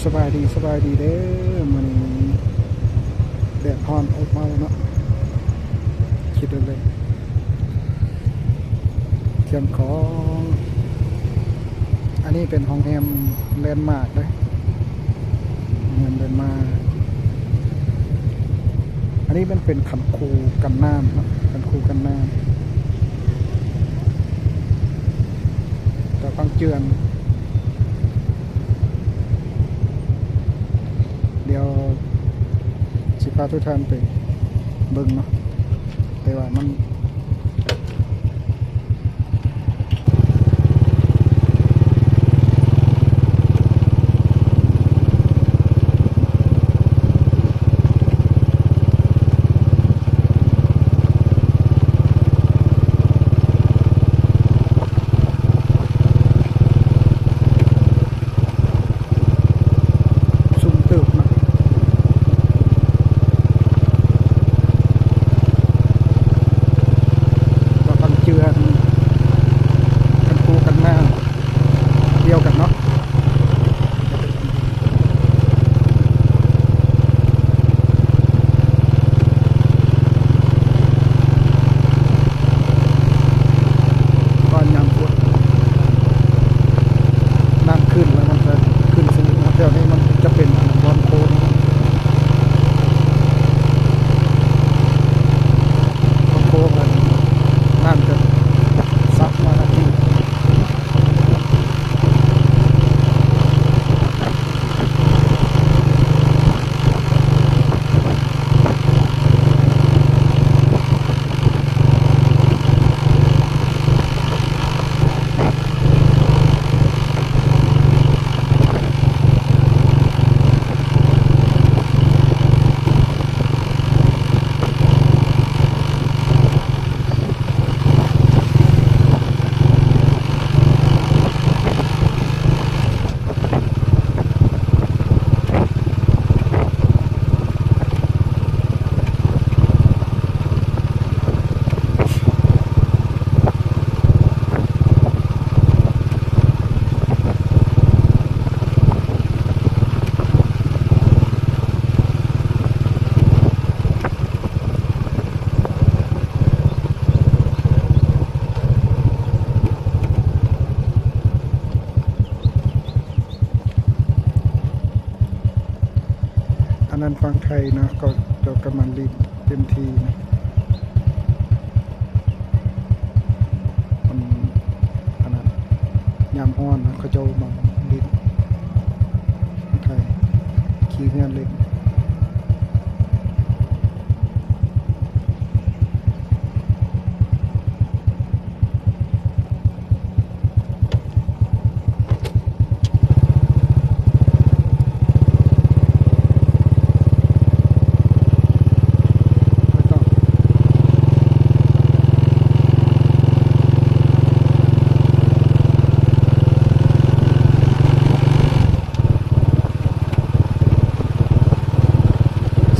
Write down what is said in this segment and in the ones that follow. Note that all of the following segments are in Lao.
ສະບາຍດີ ສະບາຍດີເດີ. ມື້ນີ້ແດດຮ້ອນອົບເອົາເນາະ ຄິດເບິ່ງເລີຍ ທ່ຽງຂອງ. ອັນນີ້ເປັນໂຮງແຮມແລນມາກເດ້ ໂຮງແຮມແລນມາກ. ອັນນີ້ມັນເປັນຄັນຄູກັນນ້ຳເນາະ ຄັນຄູກັນນ້ຳ ຕາພັງເຈື່ອນ. ດຽວຊິພາທຸກທ່ານໄປເບິ່ງເນາະ ແຕ່ວ່າມັນ ສູງເຕີບເນາະ ຕາພັງເຈື່ອນ ຄັນຄູກັນນ້ຳ ດຽວກັນເນາະ. ຕອນຍາມຝົນ ນ້ຳຂຶ້ນແລ້ວມັນຈະຂຶ້ນສູງເນາະ ແຖວນີ້ມັນຈະເປັນບ່ອນໂຄ້ງ ໂຄ້ງ ນ້ຳຈະຊັບມາທາງນີ້. ອັນນັ້ນຝັ່ງໄທເນາະ ເຂົາເຈົ້າກຳລັງຫຼິ້ນເຕັມທີ່ນະ ມັນ ອັນນັ້ນ ຍາມຮ້ອນນະ ເຂົາເຈົ້າມາຫຼິ້ນ ໄທຂີ່ເຮືອຫຼິ້ນ.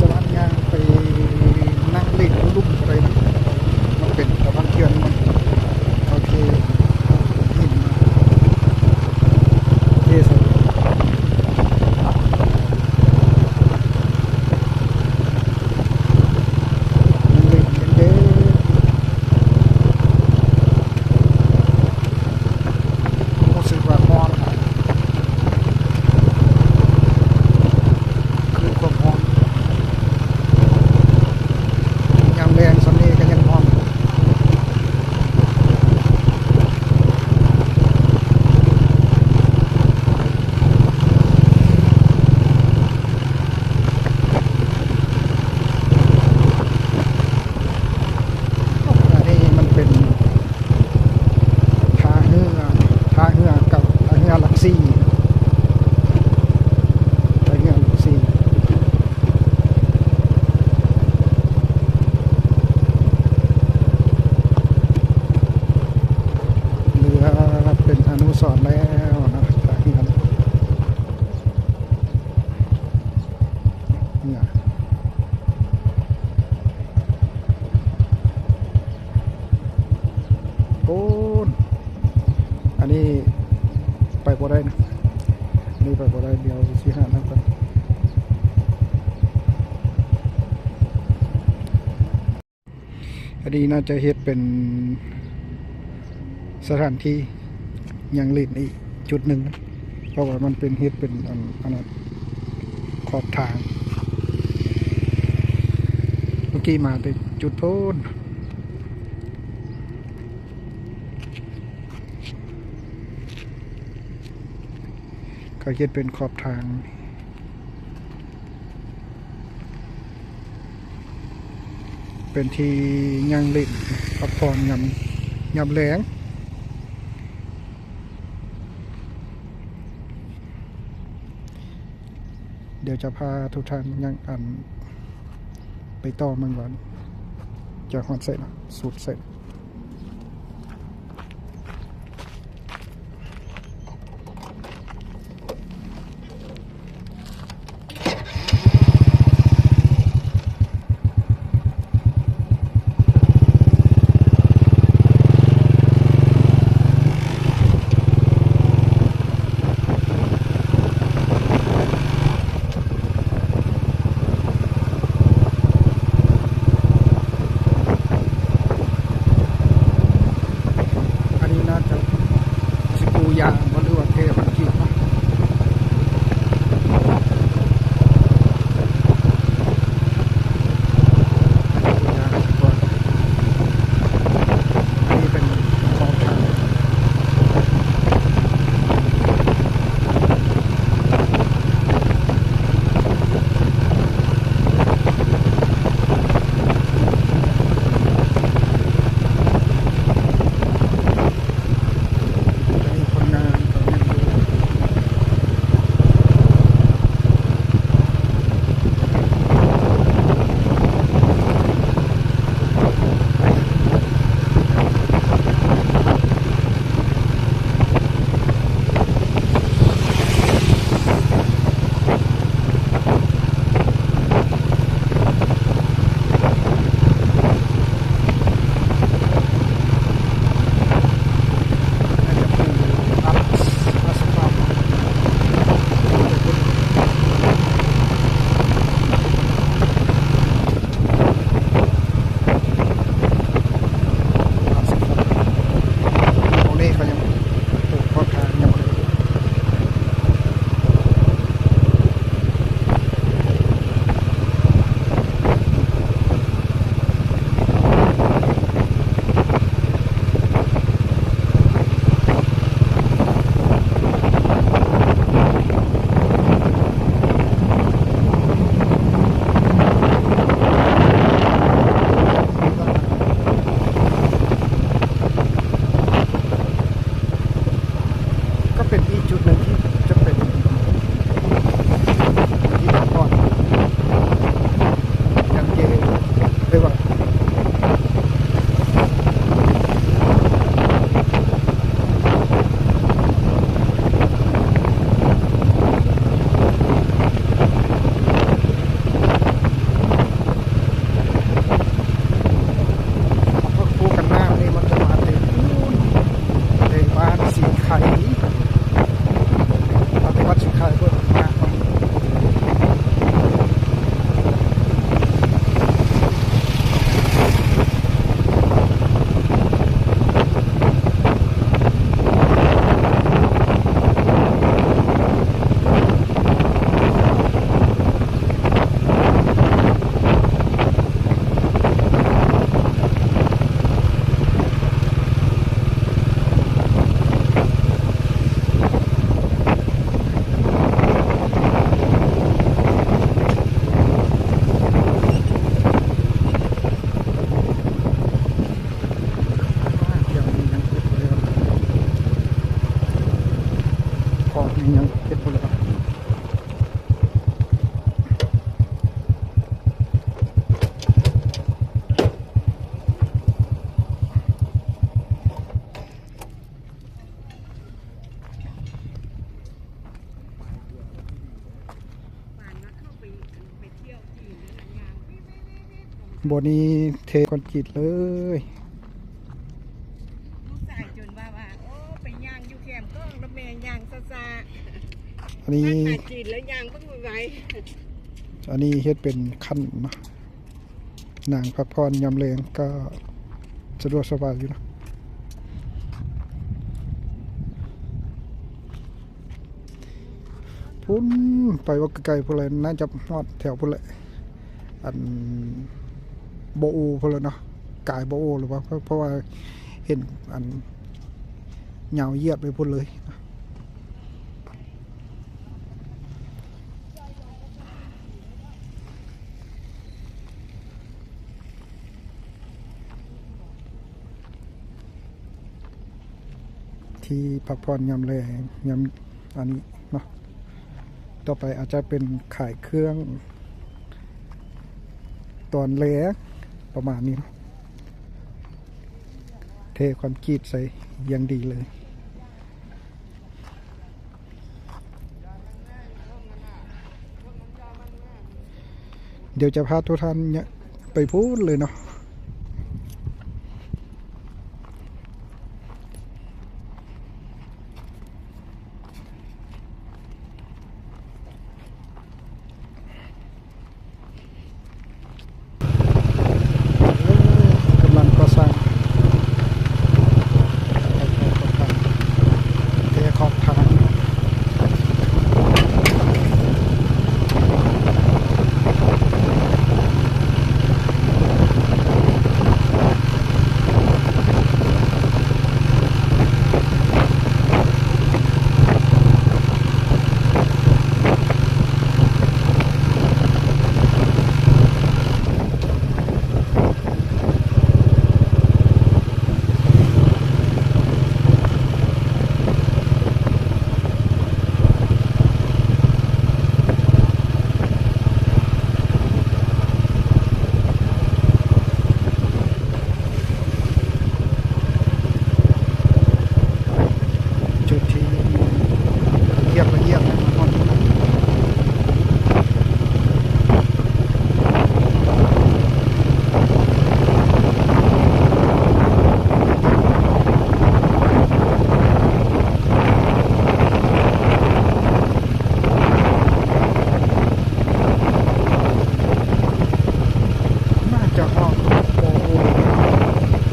ສາມາດຍ່າງໄປນັ່ງຫຼິ້ນຢູ່ລຸ່ມກໍໄດ້ນະ ມັນເປັນຕາບັ້ງເຈື່ອນ ມັນ ໂອເຄ ຫີນ ໂອເຄ ສະ ຍັງຫຼິ້ນກັນເດີ້. ຮູ້ສຶກວ່າຮ້ອນ ຄືຄວາມຮ້ອນ ຍາມແລງສ່ຳນີ້ກໍຍັງຮ້ອນ. ອັນນີ້ມັນເປັນທ່າເຮືອ ທ່າເຮືອເກົ່າ ທ່າເຮືອຫຼັກສີ່ ທ່າເຮືອຫຼັກສີ່ ເຫຼືອເປັນອະນຸສອນແລ້ວນະ ທ່າເຮືອ ເຮືອ ໂອ້ ອັນນີ້ໄປບໍ່ໄດ້ນະ. ນີ້ໄປບໍ່ໄດ້ ດຽວຊິຫານຳກັນ. ອັນນີ້ໜ້າຈະເຮັດເປັນສະຖານທີ່ຍ່າງຫຼິ້ນອີກຈຸດໜຶ່ງ ເພາະວ່າມັນເປັນ ເຮັດເປັນອັນ ອັນນັ້ນ ຂອບທາງ. ເມື່ອກີ້ມາແຕ່ຈຸດໂພນ ເຂົາເຮັດເປັນຂອບທາງ ເປັນທີ່ຍ່າງຫຼິ້ນພັກຜ່ອນຍາມ ຍາມແລງ. ດຽວຈະພາທຸກທ່ານຍ່າງ ອັນ ໄປຕໍ່ເບິ່ງວ່າຈະຮອດໃສເນາະ ສຸດໃສ. ອັນນີ້ໜ້າຈະຊິປູຢາງບໍ່ ຫຼືວ່າເທຄອນກຣີດເນາະ. ປູຢາງຊະກ່ອນ. ອັນນີ້ເປັນຂອບທາງ. ອັນນີ້ຄົນງານເຂົາຍັງຢູ່. ກໍເປັນອີກຈຸດໜຶ່ງທີ່ຈະເປັນທີ່ພັກຜ່ອນຢ່າງເຢັນ ຫຼືວ່າ ພວກ ພວກກັນໜາວນີ້ມັນຈະມາແຕ່ພຸ້ນ ແຕ່ບ້ານສີໄຄ ປະຕິບັດສີໄຄເພິ່ນມາ. ຂອງນີ້ຍັງເກັບບໍ່ແລ້ວ. ບໍ່ນີ້ເທຄອນກຣີດເລີຍ. ລູກຊາຍຈົນວ່າ ວ່າ ໂອ້ ໄປຍ່າງຢູ່ແຄມກ້ອງ ແລ້ວແມ່ຍ່າງຊ້າໆ. ອັນນີ້ ມາຂາຍຈີນແລ້ວຍ່າງເບິ່ງໄວໆ ອັນນີ້ເຮັດເປັນຂັ້ນເນາະ ນັ່ງພັກຜ່ອນຍາມແລງກໍສະດວກສະບາຍຢູ່ເນາະ. ພຸ້ນ ໄປວ່າໄກໆ ພຸ້ນແຫຼະ ໜ້າຈະຮອດແຖວພຸ້ນແຫຼະ ອັນ ບໍ່ໂອພຸ້ນແຫຼະເນາະ ກາຍບໍ່ໂອຫຼືວ່າ ເພາະວ່າເຫັນອັນຍາວຢຽດໄປພຸ້ນເລີຍ. ທີ່ພັກຜ່ອນຍາມແລງ ຍາມອັນນີ້ເນາະ ຕໍ່ໄປອາດຈະເປັນຂາຍເຄື່ອງຕອນແລງປະມານນີ້ເນາະ ເທຄອນກຣີດໃສ່ຢ່າງດີເລີຍ. ດຽວຈະພາທຸກທ່ານໄປພຸ້ນເລີຍເນາະ. ກຳລັງກໍ່ສ້າງ ເທຂອບທາງ. ຈຸດທີ່ລະອຽດລະອຽດນະ ໜ້າຈະຮອດບໍ່ໂອ.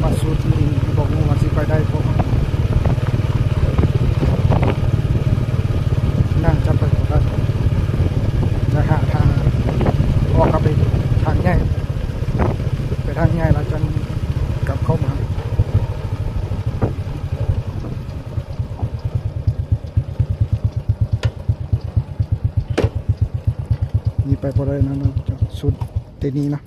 ມາສຸດນີ້ບໍ່ຮູ້ວ່າຊິໄປໄດ້ບໍ່ ໜ້າຈະໄປບໍ່ໄດ້ ຈະຫາທາງອອກກັບໄປທາງໃຫຍ່ ໄປທາງໃຫຍ່ແລ້ວຈັ່ງກັບເຂົ້າມາ. ນີ້ໄປບໍ່ໄດ້ນະ ສຸດແຕ່ນີ້ນະ.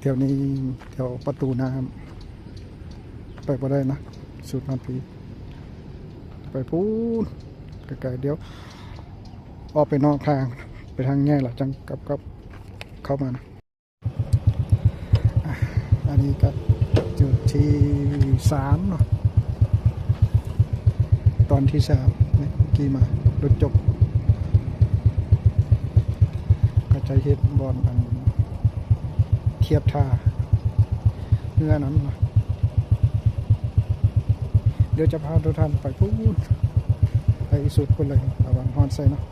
ແຖວນີ້ ແຖວປະຕູນ້ຳ ໄປບໍ່ໄດ້ນະ ສຸດຮອດພີ້ ໄປພຸ້ນໄກໆ ດຽວອອກໄປນອກທາງ ໄປທາງໃຫຍ່ ແລ້ວຈັ່ງກັບ ກັບເຂົ້າມານະ. ອ່ະ ອັນນີ້ກໍຈຸດທີສາມເນາະ ຕອນທີສາມ ນີ້ ຂີ່ມາ ລົດຈົກ ເຂົາເຈົ້າເຮັດບ່ອນອັນທຽບທ່າເຮືອນັ້ນນະ. ດຽວຈະພາທຸກທ່ານໄປພຸ້ນ ໄປສຸດພຸ້ນເລີຍ ລະຫວ່າງຮອດໃສ່ເນາະ.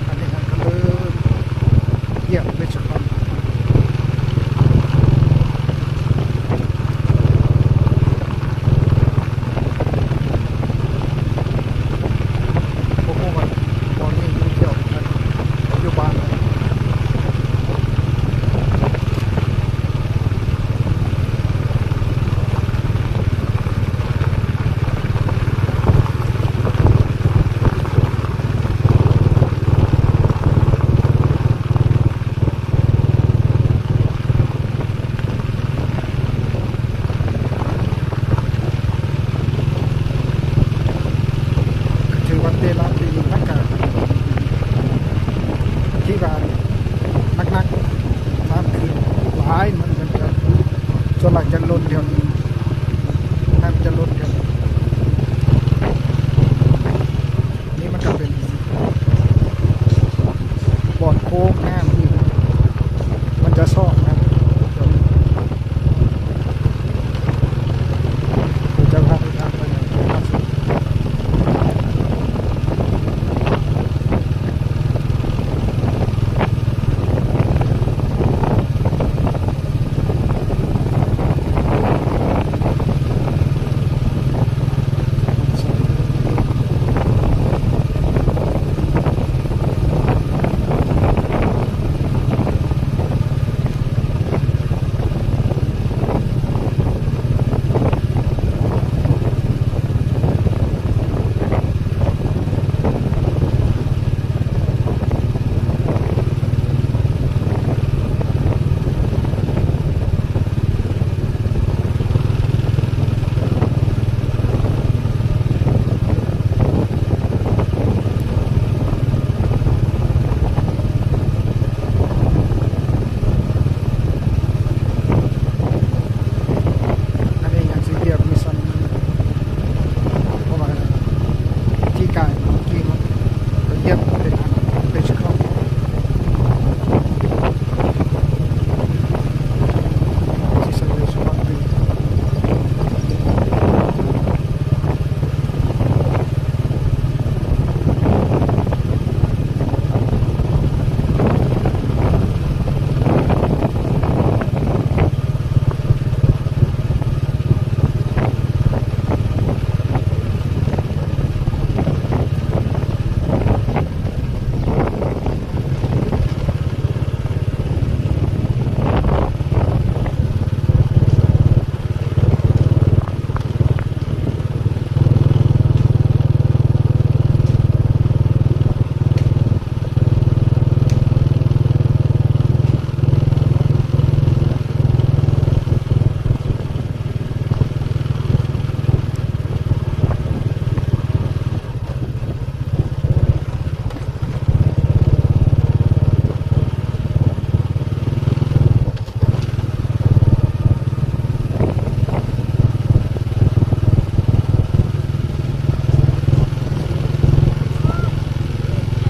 ອັນນີ້ເຮົາກະເລີ່ມຢຽບເວຊສະກອນ. ບໍ່ຮູ້ວ່າຕອນນີ້ຢູ່ແຖວໃດ ຢູ່ບ້ານໃດ. ກະຖືວ່າແຕ່ລະປີມັນກະ ທີ່ວ່າໜັກໆ ນ້ຳຂຶ້ນຫຼາຍ ມັນ ມັນຈະ ສ່ວນຫຼາຍຈະລົ້ນແຖວນີ້ ນ້ຳຈະລົ້ນແຖວນີ້. ນີ້ມັນກະເປັນບ່ອນໂຄ້ງນ້ຳທີ່ມັນຈະຊອກນະ. ດຽວຈະພາໄປທາງໄປ ອັນນີ້ຍັງຊິຢຽບມີສ່ຳ ເພາະວ່າທີ່ກາຍເມື່ອກີ້ເນາະ ກະຢຽບເປັນອັນ ເປັນຊິເຂົ້າ ຊິໃສ່ເວຊສະກອນ.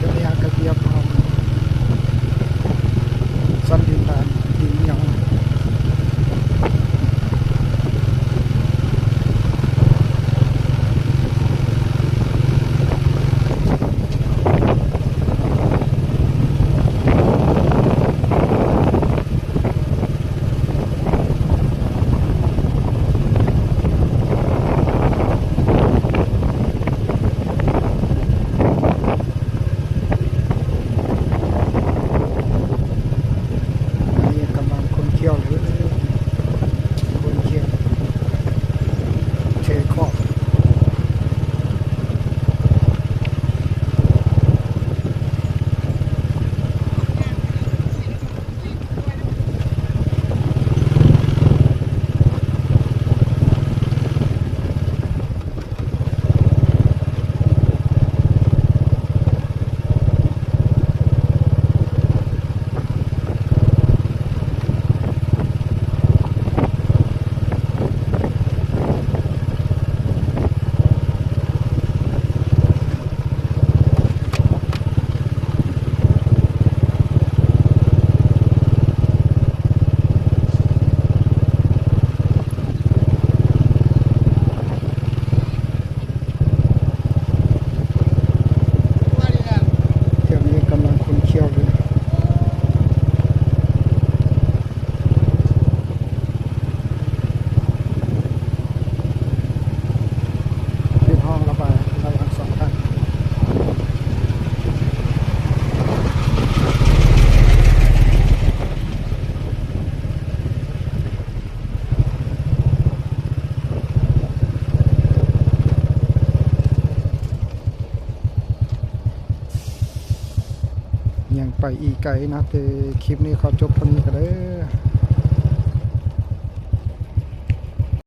ດຽວນີ້ເຮົາກະຢຽບເອົາຊັ້ນດິນດານ ດິນຫຍັງ. ອັນນີ້ກຳລັງຂົນຂຽວເລີຍ ຂົນຂຽວເທຂອບ. ຍັງໄປອີກໄກເນາະ ແຕ່ຄລິບນີ້ຂໍຈົບເທົ່ານີ້ກ່ອນເດີ.